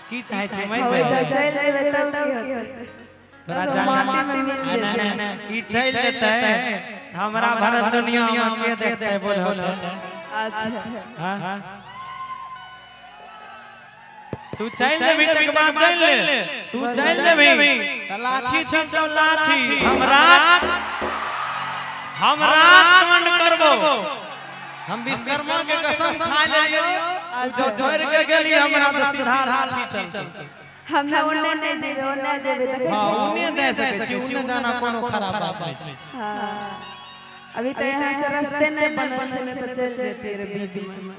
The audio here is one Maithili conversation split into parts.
की चाहे छी मरि हो जाए जा चलि जेबै तब की होतै? तोरा तब जान माटी में मिल ना, जेतै। ना, ई चलि जेतै तऽ हमरा भरल दुनिया में के देखतै बोल होतै। अच्छा। हाँ? तू चलि जेबही तऽ एक बात जानि ले, तू चलि जेबही तऽ लाठी चलतौ लाठी, हम रात कांड करबो। हम विश्वकर्मा के कसम खा लेलियो, जो छोड़ के गेली हमरा तऽ सीधा लाठी चलतौ। हमे ओने नहि जेबै, ओने जेबै देखै हाँ, छी। ओने जा सकै छी, ओने जाना कोनो खराब बात नहि छै। हाँ, अभी तऽ यहाँ से रस्ते नहि बनल छै, नहि तऽ चलि जेतियै रे बीच में।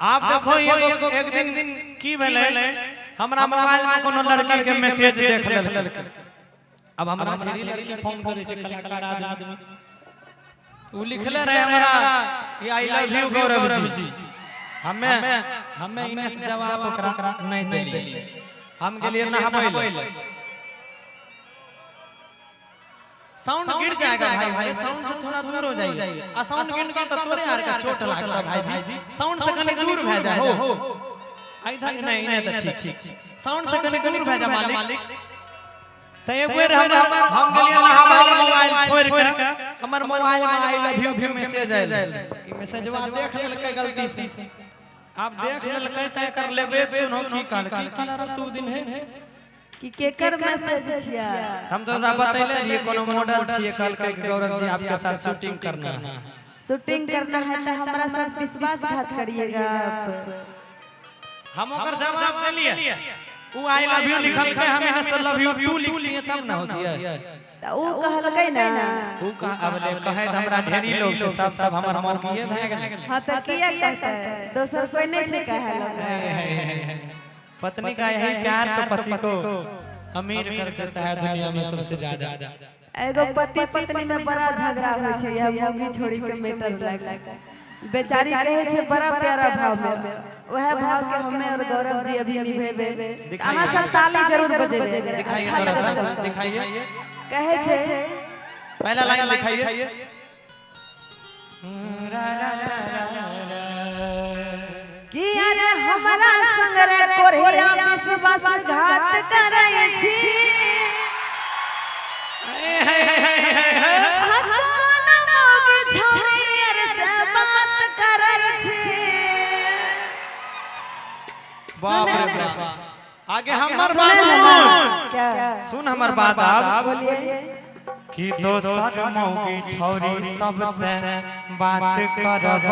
आप देखो, एगो एक दिन की भेलै, हमरा मोबाइल में कोनो लड़की के मैसेज देख लेलकै। अब हमरा ढेरी लड़की फोन करै छै, कलाकार आदमी। उ लिखले रहे हमरा I love you Gaurav ji. हमे हमे इने से जवाब ओकरा नहीं देलियै। हम गेलियै नहाबै लए। साउंड गिर जाएगा भाई, भाई साउंड से थोड़ा दूर हो जाइए। आ साउंड गिरता तो तोरे यार का चोट लागता भाई जी। साउंड से कनी दूर भए जा हो इधर। नहीं नहीं तो ठीक ठीक, साउंड से कनी दूर भए जा मालिक। त एक बेर हम गेलियै नहाबै लए, मोबाइल छोड़ के हमर मोबाइल में I love you भी मैसेज आयल। ई मैसेजवा देख लेलकै गलती से। आब देख लेलकै त एकर लेबे सुनो की कहल, की कहल तू दिन है कि केकर मैसेज छिया? हम तो तोरा बतैले रहिए, कोनो मॉडल छिए, कहलकै कि गौरव जी आपके साथ शूटिंग करना है। शूटिंग करना है तो हमारा साथ विश्वासघात करिएगा आप? हम ओकर जवाब देलिए। उ I love you लिखलकै, हम यहाँ से लव you टू लिखतिए तब ना होतिए। तऽ उ कहलकै ना। उ कह अब ले कहे त हमरा ढेरी लोग छै, सब सब हमर मौकिए भए गेलै। हाँ, तऽ किया कहतै? दोसर कोई नहीं छै कहे लगे। पत्नी का यही प्यार तो पति को अमीर कर देता है दुनिया में सबसे ज्यादा। एगो पति पत्नी में बड़ा झगड़ा होइ छै यह मौगी छोड़ी के मैटर लाग। बेचारी कहे छै बड़ा प्यारा भाव में, वह भाव के हमें और गौरव जी अभी निभेबे। अहाँ सब ताली जरूर बजेबे। दिखाइए। अच्छा थोड़ा लगत सा सब। दिखाइए। कहे छै। पहला लाइन दिखाइए। कि अरे हमरा संग रे कोढ़िया विश्वासघात करै छी, कोन मौगी छौरी आर से बात करै छी। बाप रे बाप, आगे हमर बात सुने सुन। क्या? सुन हमर बात आब। बोलिए। कि दोसर मौगी छौरी सबसे बात करब,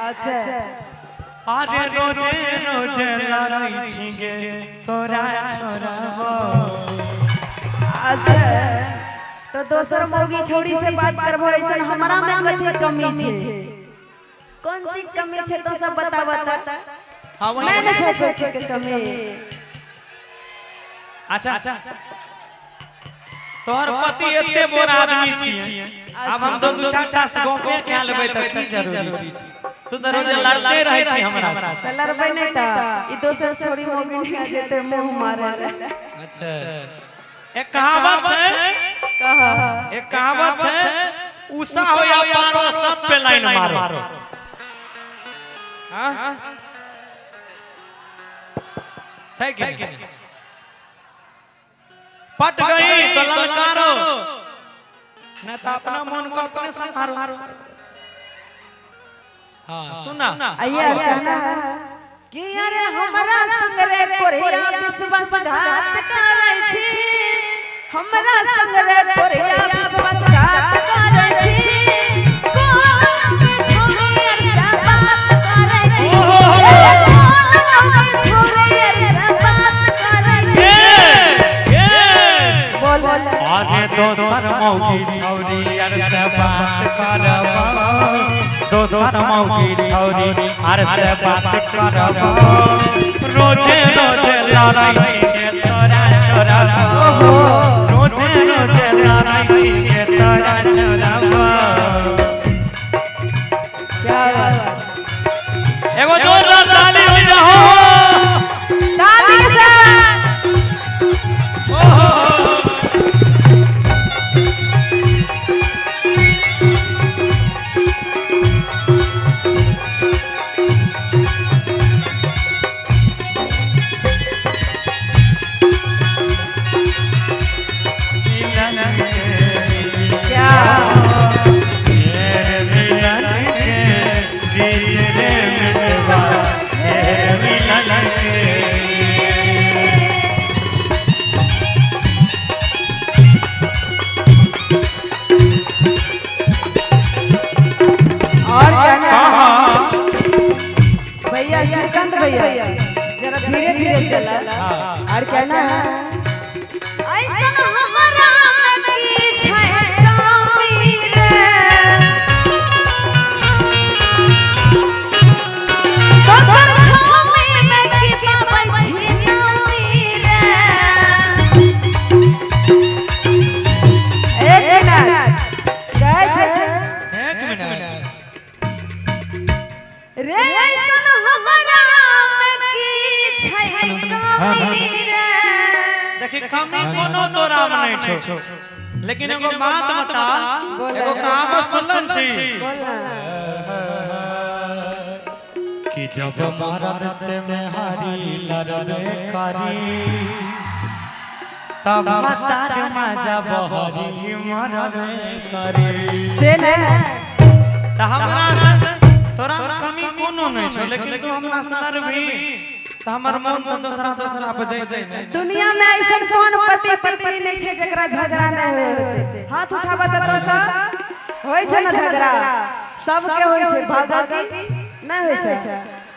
अच्छा। अरे रोजे रोजे लड़ै छिगे तोरा छोड़ब। अच्छा, तो दोसर मौगी छौरी से बात करबो, ऐसन हमरा में कथी कमी छै? कौन चीज कमी छै तो सब बता बता। हाँ, वही। मैं नहीं छै कोई चीज के कमी। अच्छा, तोहर पति एते बोर आदमी छियै, आब हम तो दू चार टा से गपे कए लेबै तऽ की जरूरी छै? तू तऽ रोज लड़ते रहै छी हमरा से। तऽ लड़बै नहि तऽ ई दोसर छोरी मौगी नहीं जेतै मुंह मारे ला। अच्छा, एक कहावत छै। कह। एक कहावत छै, उषा हो या पारो, सब पे लाइन मारो। हाँ? छै कि नहीं? पट गई तो ललकारो, नहीं तो अपना मन को अपने संभालो। हाँ, सुना। आइए, और कहना है कि अरे हमरा संग रे कोढ़िया विश्वासघात करै छी, हमरा संग रे कोढ़िया विश्वासघात करै छी, कोन मौगी छौरी आर से बात करै छी, कोन मौगी छौरी आर से बात करै छी। बोल बोल। अरे दोसर मौगी छौरी अर से बात करब, दोसर मौगी छौरी अर से बात करब, रोजे रोजे लड़ै छियै तोरा छोड़ब, रोजे रोजे लड़ै छियै तोरा छोड़ब। क्या बात! एगो जोरदार ताली हो जाओ। ताली के साथ। चंद्रकांत भैया जरा धीरे धीरे चला। और कहना है ऐसन हमरा में की छै कमी रे, दोसर छमी में की पाबै छी नामी रे। एक मिनट गाय छै एक मिनट रे, ऐसन हमरा में की छै कमी रे। देखी कमी कोनो तोरा में नहीं छो, लेकिन एगो बात बता, एगो कहावत सुनलन छी कि जब मरद से मेहारी लड़बे करी तब तार मजा बहरी मरबे करी। से ने त हमरा से तोरा में कमी कोनो नहीं छो, लेकिन तू हमरा से लड़बी त हमर मन त दोसरा दोसरा पर जइतै ने। दुनिया में ऐसन कौन पति पत्नी नहीं छै जेकरा झगड़ा नहीं होते। हाथ उठाबा त तो सब होय छै ना झगड़ा, सबके होय छै। भागा की नहीं होय छै?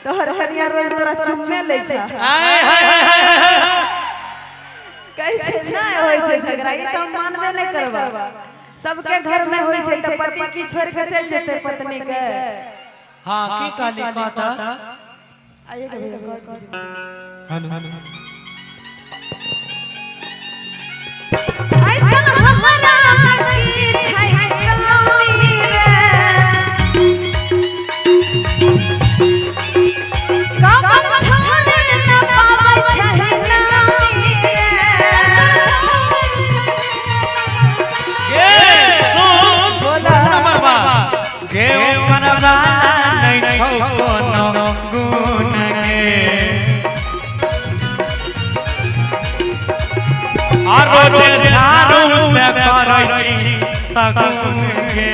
तोहर कनिया रोज तोरा चुम्मे लै छै, आय हाय हाय हाय हाय। कहै छै नहीं होय छै झगड़ा, ई त हम मानबे नहीं करबा। सबके घर में होय छै त पति की छोड़ के चल जेतै पत्नी के। हाँ की कहली कहता आइए के भैया कर। ऐसन हमरा में की छै कमी रे, कमल छाने न पाबै छै नामी रे। ये सुन बोला। नंबर बा गे ओकर वाला नहीं छौ कोनो गुण के, आ रोज झाड़ू से करै छी सगुन के।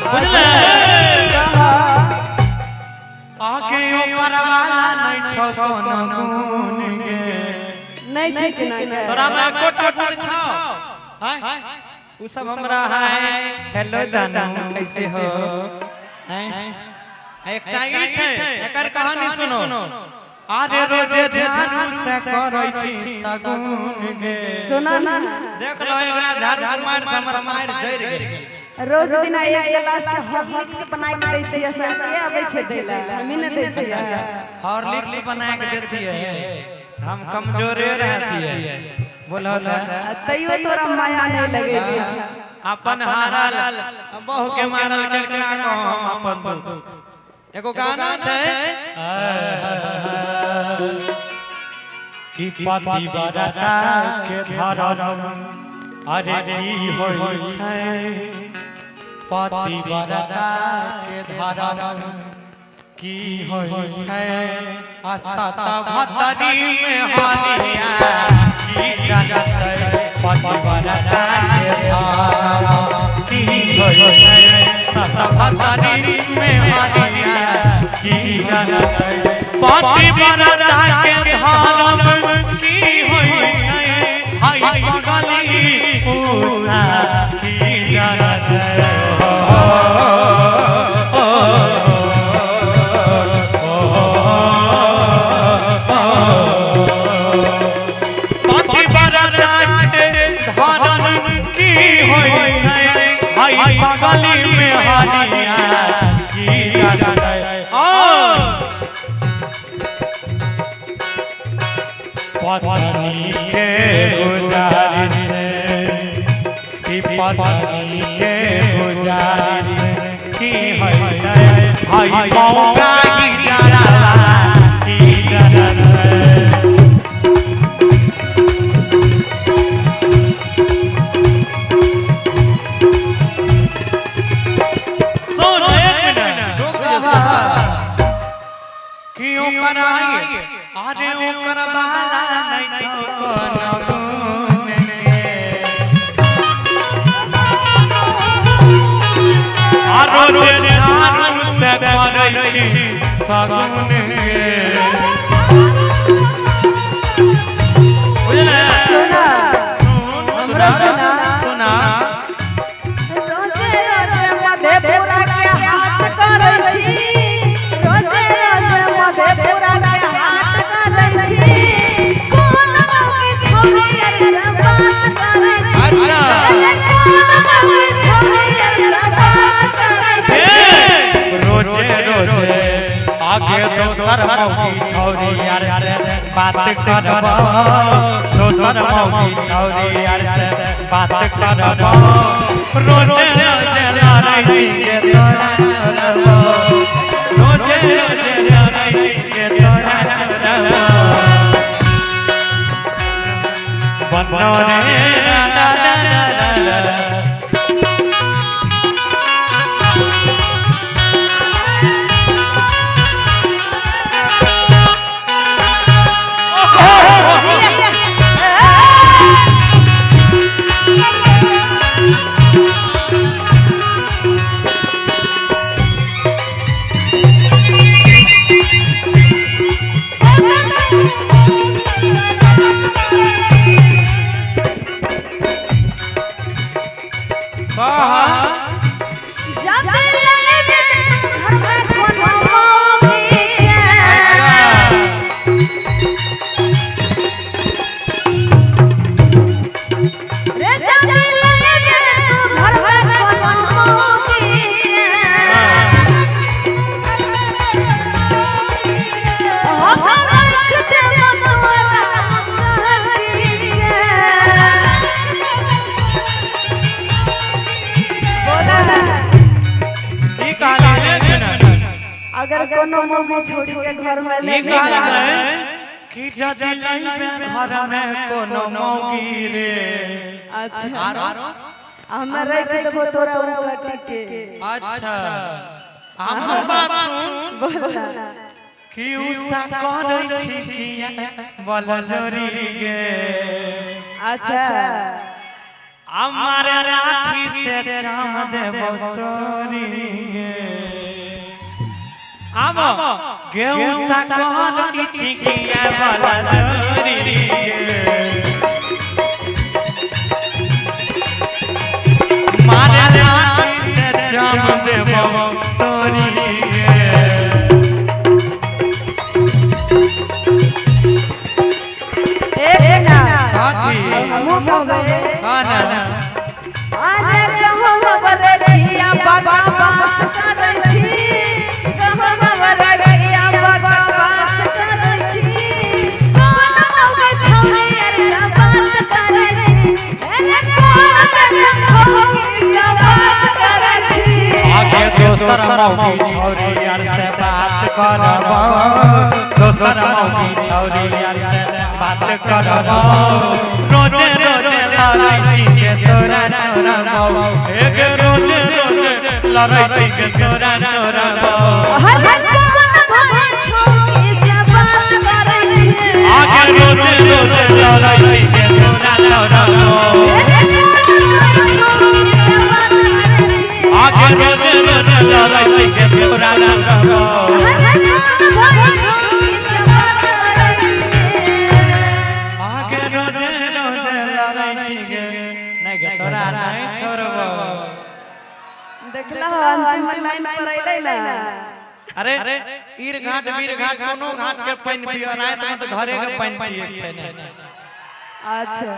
बुझले आगे ओकर वाला नहीं छौ कोनो गुण के। नहीं छै कि नहीं? तोरा में एकोटा गुण छौ? हाय उ सब हमरा हाय हेलो जानू कैसे हो। एकटा ई छै, एकर कहानी सुनो। अरे रोजे झाड़ू से करै छी सगुन गे। सुना ना, देख लो एकरा झाड़ू मार से हमर मार जरि गेल। रोज दिना एक गिलास के हॉर्लिक्स बना के दै छियै, से के आबै छै दै ला? हमी ने दै छियै। हॉर्लिक्स बना के देती है, हम कमजोरे रहती है। बोलो ना, तैयो तोरा माया नहीं लगे छै। अपन हारल बहु के मारल के केकरा कहू हम अपन दुख। एगो गाना छै कि पति बरता के धरम अरे की होई छै, पति बरता के धरम की होई छै, आ सत भतरी में हारिया की जानतै पति बरता के धरम की होई छै, सत भतरी में हारिया की जानतै पति बरता के धरम की होई छै, हाय पगली पूसा की जानतै। पति बरता के धरम की होई छै, हाय पगली में हारिया की जानतै। पत्नी के गुजारिश कि पत्नी के गुजारिश की होई छै, हाय मौका की जरा की जानतै। सुन एक मिनट रुक जा। क्यों कराई अरे ओकर बाला नहीं छौ कोनो गुण के, आ रोज झाड़ू से करै छी सगुन के। बुझले? सुना सुन हमरो सुना। सुना रोजे रोजे मधेपुरा के हाथ करै छी, आगे दोसर मौगी छौरी यार से बात करबो, दोसर मौगी छौरी यार से बात करबो, रोजे रोजे लड़ै छी के तोरा छोड़बो, रोजे रोजे लड़ै छी के तोरा छोड़बो। बनो रे ला ला ला ला ला। अगर कोनो मौगी छोड़ी के घर में ले कि जदी लइबे घर में कोनो मौगी रे। अच्छा हम रख देबो तोरा कटी के। अच्छा हम बात सुन बोला कि उषा करै छी किया बल जोरी गे। अच्छा हमार लाठी से चाम देबो तोरी गे। आब गेहूं सा करै छी किया बल जोरी गे। मारे लाठी से चाम देबो तोरी गे। ए ना हाथी हमहु हो गए। हां ना ना अरे कहूं हमरे किया बाबा बास करै छी, कहूं हमरे किया बाबा बास करै छी, कोन मौगी छौरी से बात करै छी, अरे कोन मौगी से बात करै छी। आगे दोसर मौगी छौरी यार से बात करबो, दोसर मौगी छौरी यार से बात करबो, रोजे रोजे लड़ै छी के तोरा छोड़बो, एक रोजे रोजे लड़ै छी के तोरा छोड़बो। आगे रोजे रोजे लड़ै छी के तोरा छोड़बो, आगे रोजे रोजे लड़ै छी के तोरा छोड़बो। आगे रोजे रोजे लड़ै छी के नहीं गे तोरा नहीं छोड़बो। देखला अंतिम लाइन पर अइलै ना। अरे ईर घाट वीर घाट कोनो घाट के पानि पियो, राति में तो घरे के पानि पिए के छै। अच्छा